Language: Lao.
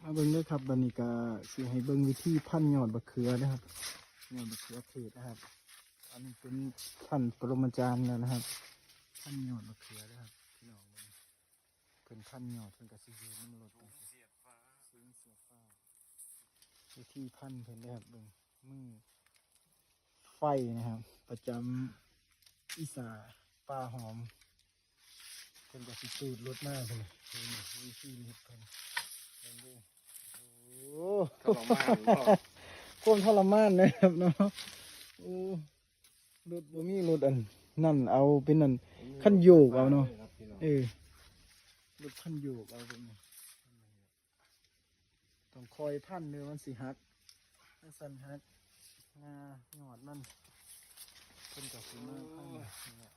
ມາເບິ່ງເດີຄັບ ບັດນີ້ກະຊິໃຫ້ເບິ່ງວິທີພັນຍອດບັກເຂືອເດີຄັບ ຍອດບັກເຂືອເທດນະຄັບ ອັນນີ້ເປັນຂັ້ນປະລົມາຈານແລ້ວນະຄັບ ພັນຍອດບັກເຂືອເດີຄັບ ພີ່ນ້ອງເບິ່ງ ເພິ່ນພັນຍອດ ເພິ່ນກະຊິຢູ່ນຳລົດ ເສຍບຟ້າ ເສຍບຟ້າ ວິທີພັນເພິ່ນເດີຄັບ ເບິ່ງມືໄຟນະຄັບ ປະຈຳອີສາປ່າຫອມ ເພິ່ນກະຊິຕູດລົດມາເພິ່ນ ເບິ່ງວິທີເຮັດເພິ່ນ ເບິ່ງເດີ ໂອ້ ທໍລະມານເນາະ ຄວາມທໍລະມານນະຄັບເນາະ ໂອ້ ລົດບໍ່ມີ ລົດອັນນັ້ນເອົາເປັນອັນ ຄັນໂຍກເອົາເນາະ ເອີ ລົດຄັນໂຍກເອົາເປັນ ຕ້ອງຄອຍພັນເດີ ມັນຊິຫັກ ຈັ່ງຊັ້ນຫັກ ງາຍອດມັນ ເພິ່ນກະຊິມາພັນນີ້ແຫຼະ